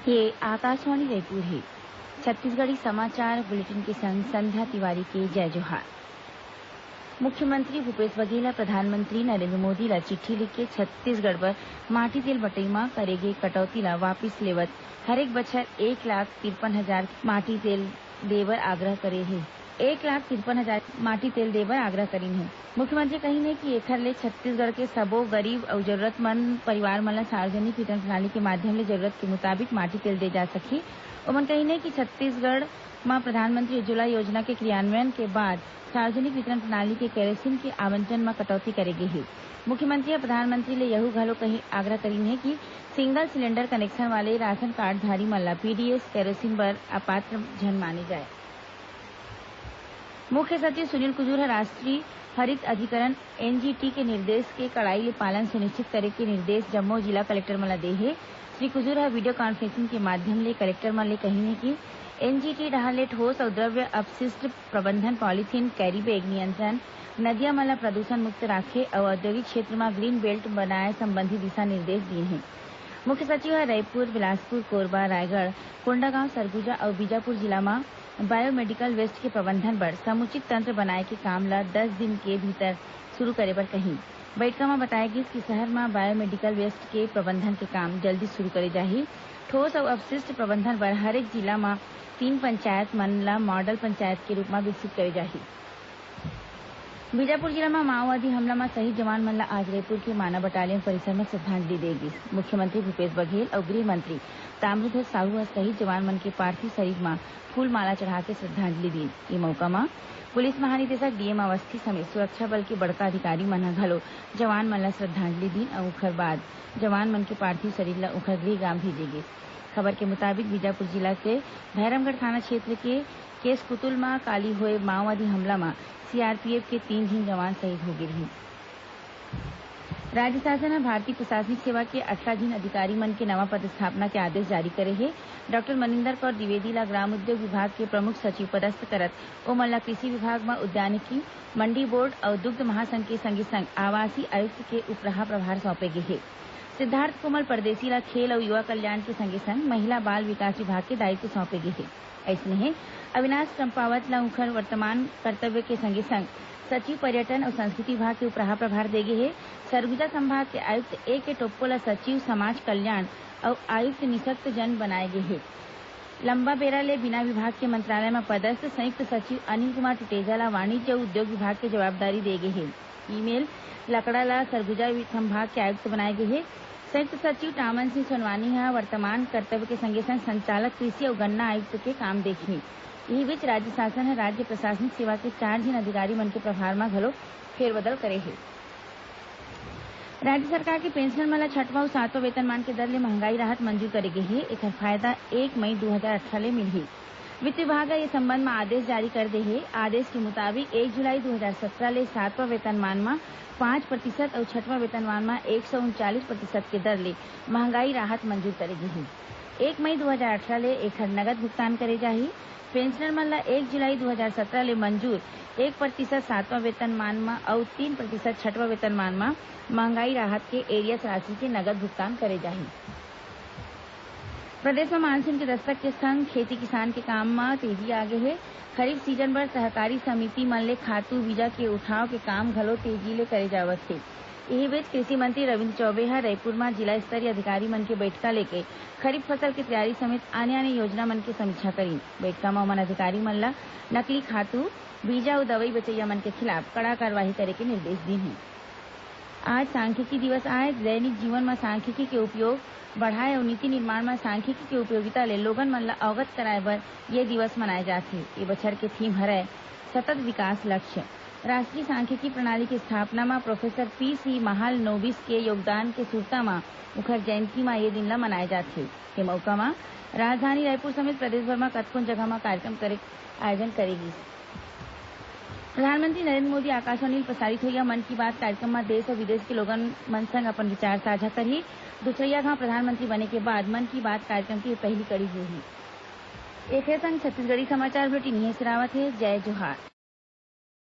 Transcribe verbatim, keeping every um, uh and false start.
ये आकाशवाणी रायपुर हे। छत्तीसगढ़ी समाचार बुलेटिन के संग संध्या तिवारी के जय जोहार। मुख्यमंत्री भूपेश बघेल ह प्रधानमंत्री नरेंद्र मोदी ला चिट्ठी लिख के छत्तीसगढ़ बर माटी तेल बटई म करे गे कटौती ला वापिस लेवत हरेक बछर एक लाख तिरपन हजार माटी तेल दे बर आग्रह करे हे। एक लाख तिरपन हजार माटी तेल दे बर आग्रह करीन हे। मुख्यमंत्री कहिन हे कि एखर ले छत्तीसगढ़ के सबो गरीब अउ जरूरतमंद परिवार मन ल सार्वजनिक वितरण प्रणाली के माध्यम ले जरूरत के मुताबिक माटी तेल दे जा सकही। ओमन कहिन हे कि छत्तीसगढ़ म प्रधानमंत्री उज्ज्वला योजना के क्रियान्वयन के बाद सार्वजनिक वितरण प्रणाली के केरोसिन के आवंटन म कटौती करे गे हे। मुख्यमंत्री ह प्रधानमंत्री ले यहू घलो कही आग्रह करीन हे कि सिंगल सिलेंडर कनेक्शन वाले राशन कार्डधारी मन ल पीडीएस केरोसिन बर अपात्र झन माने जाए। मुख्य सचिव सुनील कुजूर ह राष्ट्रीय हरित अधिकरण एनजीटी के निर्देश के कड़ाई ले पालन सुनिश्चित करे के निर्देश जम्मो जिला कलेक्टर मन ल दे हे। श्री कुजूर ह वीडियो कॉन्फ्रेंसिंग के माध्यम ले कलेक्टर मन ले कहिन हे कि एनजीटी डहार ले ठोस अउ द्रव्य अपशिष्ट प्रबंधन, पॉलीथीन, कैरी बैग नियंत्रण, नदिया मन ल प्रदूषण मुक्त राखे अउ औद्योगिक क्षेत्र म ग्रीन बेल्ट बनाए संबंधी दिशा निर्देश दीन हे। मुख्य सचिव ह रायपुर, बिलासपुर, कोरबा, रायगढ़, कोंडागांव, सरगुजा अउ बीजापुर जिला म बायोमेडिकल वेस्ट के प्रबंधन बर समुचित तंत्र बनाए के काम ल दस दिन के भीतर शुरू करे बर कही। बैठका म बताया गिस कि शहर म बायोमेडिकल वेस्ट के प्रबंधन के काम जल्दी शुरू करे जाही। ठोस अउ अपशिष्ट प्रबंधन बर हरेक जिला म तीन पंचायत मन ल मॉडल पंचायत के रूप म विकसित करे जाही। बीजापुर जिला म माओवादी हमला म शहीद जवान मन ल आज रायपुर के माना बटालियन परिसर म श्रद्धांजलि दे गिस। मुख्यमंत्री भूपेश बघेल अउ गृह मंत्री ताम्रध्वज साहू ह शहीद जवान मन के पार्थिव शरीर म फूल माला चढ़ा के श्रद्धांजलि दीन। ए मौका म पुलिस महानिदेशक डीएम अवस्थी समेत सुरक्षा बल के बड़का अधिकारी मन ह घलो जवान मन ल श्रद्धांजलि दीन अउ ओखर बाद जवान मन के पार्थिव शरीर ल ओखर गृह ग्राम भेजे गिस। खबर के मुताबिक, बीजापुर जिला के भैरमगढ़ थाना क्षेत्र के केसकुतुल म काली होए माओवादी हमला म सीआरपीएफ के तीन झिन जवान शहीद हो गे रिहीन। राज्य शासन ह भारतीय प्रशासनिक सेवा के अठारह झिन अधिकारी मन के नवा पदस्थापना के आदेश जारी करे हे। डॉक्टर मनिंदर कौर द्विवेदी ला ग्राम उद्योग विभाग के प्रमुख सचिव पदस्थ करत ओमन ला कृषि विभाग म उद्यानिकी, मंडी बोर्ड अउ दुग्ध महासंघ के संगे संग आवासीय आयुक्त के उपराहा प्रभार सौंपे गे हे। सिद्धार्थ कोमल परदेसी ला खेल अउ युवा कल्याण के संगे संग महिला बाल विकास विभाग के दायित्व सौंपे गे हे। अइसने हे, अविनाश चंपावत ल उंखर वर्तमान कर्तव्य के संगे संग सचिव पर्यटन अउ संस्कृति विभाग के उपराहा प्रभार दे गे हे। सरगुजा संभाग के आयुक्त ए के टोप्पो ल सचिव समाज कल्याण अउ आयुक्त निशक्त जन बनाए गे हे। लंबा बेरा ले बिना विभाग के मंत्रालय म पदस्थ संयुक्त सचिव अनिल कुमार टुटेजा ल वाणिज्य अउ उद्योग विभाग के जवाबदारी दे गे हे। ईमेल लकड़ा ल सरगुजा वि-, संभाग के आयुक्त बनाए गे हे। संयुक्त सचिव टामन सिंह सोनवानी ह वर्तमान कर्तव्य के संगे संग संचालक कृषि अउ गन्ना आयुक्त के काम देखही। इही बीच, राज्य शासन ह राज्य प्रशासनिक सेवा के चार झिन अधिकारी मन के प्रभार म घलो फेरबदल करे हे। राज्य सरकार के पेंशनर मन ल छठवां अउ सातवां वेतनमान के दर ले महंगाई राहत मंजूर करे गे हे। एखर फायदा एक मई दू हजार अठारह ले मिलही। वित्त विभाग ह ए संबंध म आदेश जारी कर दे हे। आदेश के मुताबिक, एक जुलाई दू हजार सत्रह ले सातवां वेतनमान म पाँच प्रतिशत अउ छठवां वेतनमान म एक सौ उनचालीस प्रतिशत के दर ले महंगाई राहत मंजूर करे गे हे। एक मई दू हजार अठारह ले एखर नगद भुगतान करे जाही। पेंशनर मन ल एक जुलाई दू हजार सत्रह ले मंजूर एक प्रतिशत सातवां वेतनमान म अउ तीन प्रतिशत छठवां वेतनमान म महंगाई राहत के एरियर्स राशि के नगद भुगतान करे जाही। प्रदेश म मानसून के दस्तक के संग खेती किसान के काम म तेजी आ गे हे। खरीफ सीजन बर सहकारी समिति मन ले खातू बीजा के उठाव के काम घलो तेजी ले करे जावत हे। इही बीच, कृषि मंत्री रविंद्र चौबे ह रईपुर म जिला स्तरीय अधिकारी मन के बइठका लेके खरीफ फसल के तैयारी समेत आने-आने योजना मन के समीक्षा करीन। बइठका म ओमन अधिकारी मन ल नकली खातू, बीजा अउ दवई बेचइया मन के खिलाफ कड़ा कार्रवाई करे के निर्देश दीन हे। आज सांख्यिकी दिवस आय। दैनिक जीवन म सांख्यिकी के उपयोग बढ़ाए अउ नीति निर्माण म सांख्यिकी के उपयोगिता ले लोगन मन ल अवगत कराए बर ये दिवस मनाए जाथे। ए बछर के थीम हरय सतत विकास लक्ष्य। राष्ट्रीय सांख्यिकी प्रणाली के स्थापना म प्रोफेसर पी सी महालनोबिस के योगदान के सुरता म उंखर जयंती म ये दिन ल मनाए जाथे। ए मउका म राजधानी रायपुर समेत प्रदेश भर म कतकोन जगह म कार्यक्रम करे, आयोजन करे गिस। प्रधानमंत्री नरेंद्र मोदी आकाशवाणी ले प्रसारित होइया मन की बात कार्यक्रम म देश अउ विदेश के लोगन मन संग अपन विचार साझा करही। दूसरइया घांव प्रधानमंत्री बने के बाद मन की बात कार्यक्रम के पहिली कड़ी होही। एखरे संग छत्तीसगढ़ी समाचार बुलेटिन इहें सिरावत हे। जय जोहार।